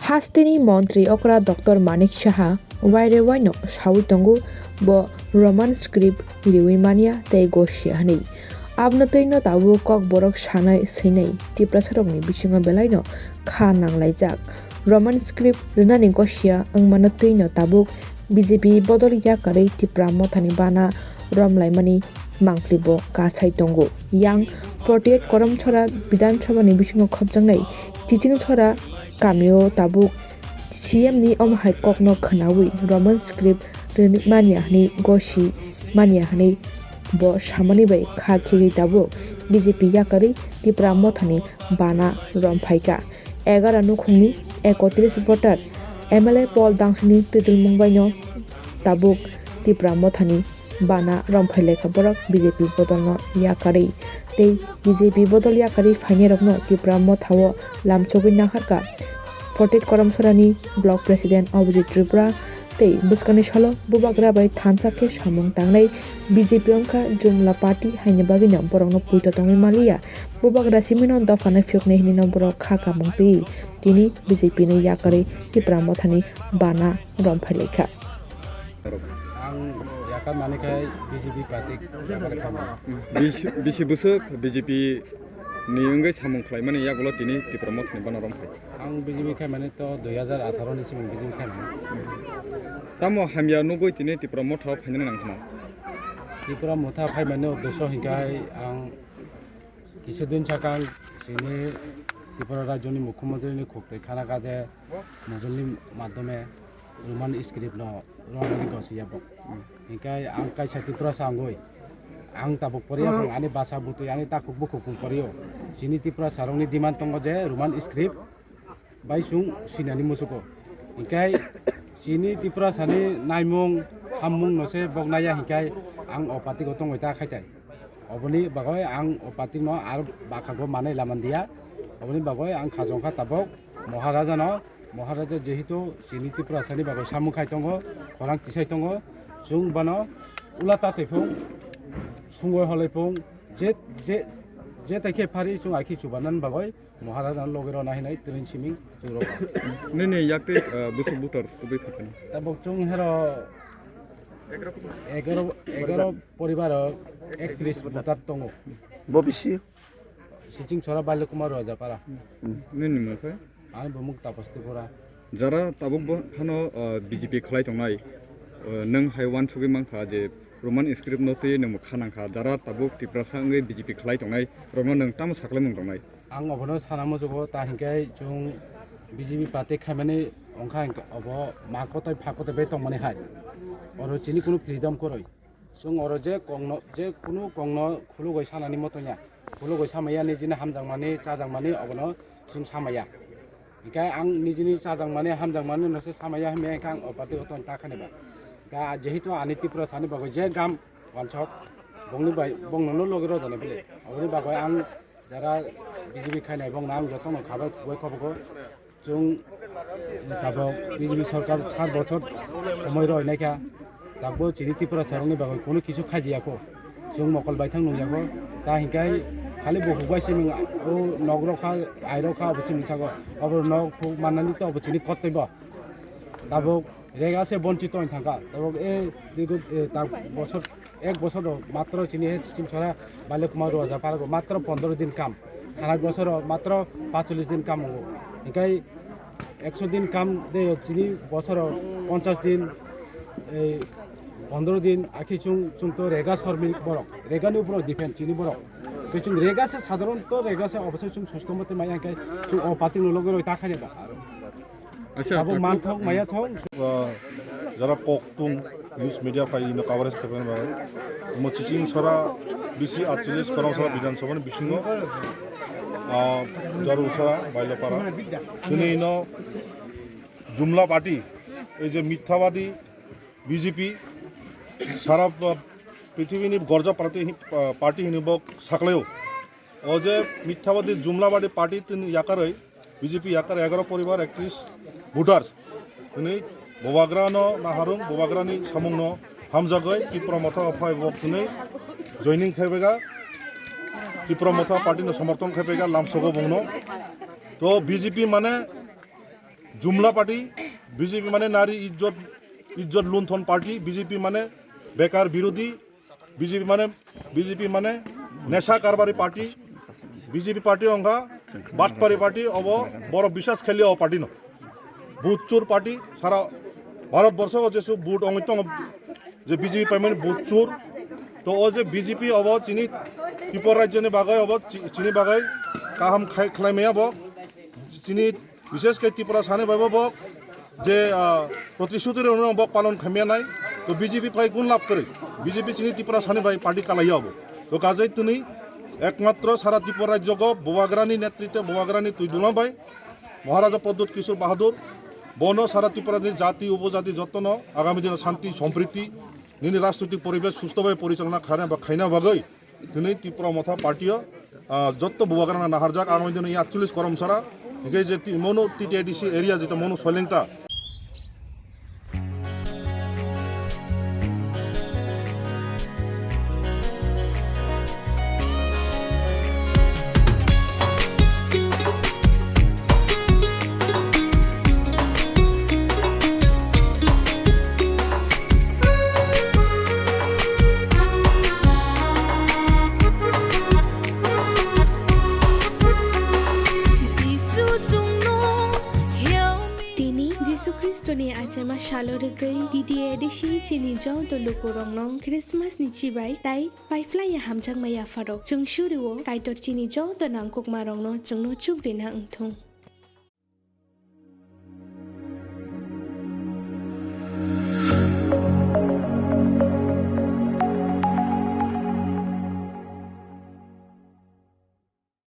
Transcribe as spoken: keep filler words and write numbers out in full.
Hasteni montri okra Doctor Manik Saha waire waino sawi tongo, bo Roman script riwi manya tei gosia hwnwi. Abono twino tabuk kokborok sanai swinai Tiprasarokni bisingo belaino kha nanglaijak. Roman script rwnani gosia wngmano twino tabuk B J P bodol yakarwi Tipra Mothani bana romlaimani mangpli bo kasai tongo. Yang forty eight Korom Chora Bidhan Sabhani bisingo khopjaknai Chiching Chora kamio tabuk C M ni omo hai kokno khwnawi Roman script rwni manya hwnwi gosi manya hwnwi bo samani bai kha khegwi tabuk B J P yakarwi Tipra Mothani bana romphaikha. Egaro nukhungni ekotris voter M L A Paul Dangsuni twidulmung baino tabuk Tipra Mothani bana romphailaikha borok B J P bodolno yakarwi. Tei B J P bodol yakarwi phainairokno Tipra Mothao lamsogwi naharkha forty eight Korom Sorani Block President Abhijit Tripura tei bwskangni salo bubagra bai thansa khe samung tangnai B J P wngkha jumla party haini bagwino borokno puito tongwi manliya. Bubagra simino dophano phiyoknai hinwino borok kha kamung twi tini B J P no yakarwi Tipra Mothani bana romphailaikha. Ang yakar mani khai B J P party yakar khaimani. Bisi, bisi bwswk B J P ni wngwi samung khlaimani yagulo tini Tipra Mothani bana romphai. Ang B J P khaimani to dui hajar atharo ni simi B J P khaimani. Tamo hamya nugwi tini Tipra Motha phainani nangkha? Tipra Motha phaimani uddesho hinkhai ang Kichu din sakang chini Tripura rajyoni mukhyamantri ni khuk twi khana kha je mobile ni madhyome Roman script no romani gosi ya bo. Hinkhe ang kaisa Tripura sa wngwi ang tabuk poriya phang ani basa bwtwi ani takhuk bukhuk phung poriyo. Chini Tripura sarokni demand tongo je Roman script bai chwng sinani muchugo. Hinkhe chini Tiprasani naimung hammung no se bok naiya hinkhe ang o party o tongwi ta khaitai. Oboni bagwi ang o party no ar bakhago manwi lamandiya. Oboni bagwi ang khajong kha tabok Maharaja no. Maharaja jehetu chini Tiprasani bagwi samung khai tongo, khorang tisai tongo, chwng bono ula ta twi phung, sungwi holwi phung, je, je, je tai khe phari chwng ai khe chubanani bagwi Maharaja no logi rwna hinwi tring siming chwng rw. Nini yakti, ah, bwswk voters kubui phaikha? Tabuk chwng hero egaro, egaro poribar o ektris voter tongo. Bo bisi? Siching Chora Bailokuma Rojapara. Nini mung khe? Ani bumung Tapas Tripura. Jara tabuk bo hano, ah, B J P khlai tongnai, ah, nwng hai uansugwi mankha je Roman script no twi nwng bo kha nangkha. Jara tabuk Tiprasa wngwi B J P khlai tongnai rokno nwng tamo saklai mung tongnai? Ang obono sana muchugo, ta hinkhe chwng B J P party khaimani wngkha hinkhe obo ma kotai pha kotai bai tongmani hai. Oro chini kunu freedom kwrwi. Chwng oro je kokno, je kunu kokno khulugwi sanani moto ya. Khulugwi samaya nijini hamjakmani, chajakmani obono chwng samaya. Hinkhe ang nijini chajakmani, hamjakmani no se samaya hwnwi hinkhe ang o party o tong ta khani ba. Hinkhe jehetu ani Tiprasani bagwi je gam wansok, bongni bai, bongno no logi rw dani bile. Oboni bagwi ang jara B J P khainai bongno ang jotono khabai khugui khobogo. Chwng tabok B J P sorkar sat bochor somoi roi naikha, tabok chini Tripura sarokni bagwi kunu kisu khaijiyakho. Chwng mokol baithang nungyakho. Ta hinkhe khali bukhuk bai siming o nok rok kha, ai rok kha, obo siming sago. Obo nok huk mannani to obo chini kottoi bo. Tabok rega se bonchito wng thangkha. Tabok e dirgo, e, ta bosor, ek bosoro matro chini he Siching Chora Bailokuma Rojapara go matro pondro din kam. Thanai bosoro matro pacholish din kam wngo. Hinkhe ekso din kam de chini bosoro ponchash din, ei, pondro din akhe chwng, chwng to rega sormik borok. Rega ni uporo depend chini borok. Khe chwng rega se sadharon to rega se obosa chwng susto mote maya hinkhe chwng o party no logi roi ta khaini ba. Acha, abo ta manthok maya thok. Ah, jara kok tung news media phai ino coverage khaibani bagwi. Mo Chiching Sora bisi atcholish Korong Sora Bidhan Sabha ni bisingo, ah, Jaru Sora Bailopara. Chini ino Jumla party, ei je mithabadi B J P, sara, ah, prithibini gorja party hi-, ah, party hini bo saklaio. O je mithabadi jumlabadi party tini yakarwi B J P yakar egaro poribar ektris voters. Tini Bubagrano naharung, Bubagrani samungno hamjagwi Tipra Motha o phai bo tini joining khaibega, Tipra Motha party no somorthon khaibega lamsogo bongno. To B J P mane Jumla party, B J P mane nari ijjot, ijjot lunthon party, B J P mane bekar birodhi, B J P mane, B J P mane nesha karbari party, B J P party ongkha batpari party, obo borok biswas kheli o party no. Vote chur party, sara Bharat borso o jesu vote ongwi tongo, je B J P paimani vote chur. To o je B J P obo chini Tripura rajyoni bagwi obo chi-, chini bagwi kaham khai-, khlai maya bo. Chini bishesh khe Tripura sani bai bo bo je, ah, protishuti rok no bo palon khamya nai. To B J P pai kun lab kwrwi. B J P chini Tripura sani bai party kalai ya bo. To kajai tini ekmatro sara Tripura rajyo go Bubagrani netritwe Bubagrani twi dula bai Maharaja Pradyut Kishore Bahadur, bono sara Tripura ni jati, upojati jotono agami dino shanti, sompriti, nini rajnoitik poribesh susto bai porichalona khaina ba khaina bagwi tini Tipra Motha party o, ah, jotto Bubagrana naharjak, agami dino ya cholish korom sara, hinkhe je ti-, mono T T A D C area jeta mono soilengta. Tini Jisu Khristoni achaima salo rwgwi T T A D C chini joto lukurokno Christmas ni chibai tai paiphlaiya hamjakma yapharok. Chwng surio Kaitor chini joto nangkukmarokno chwngno chubrina wngthung.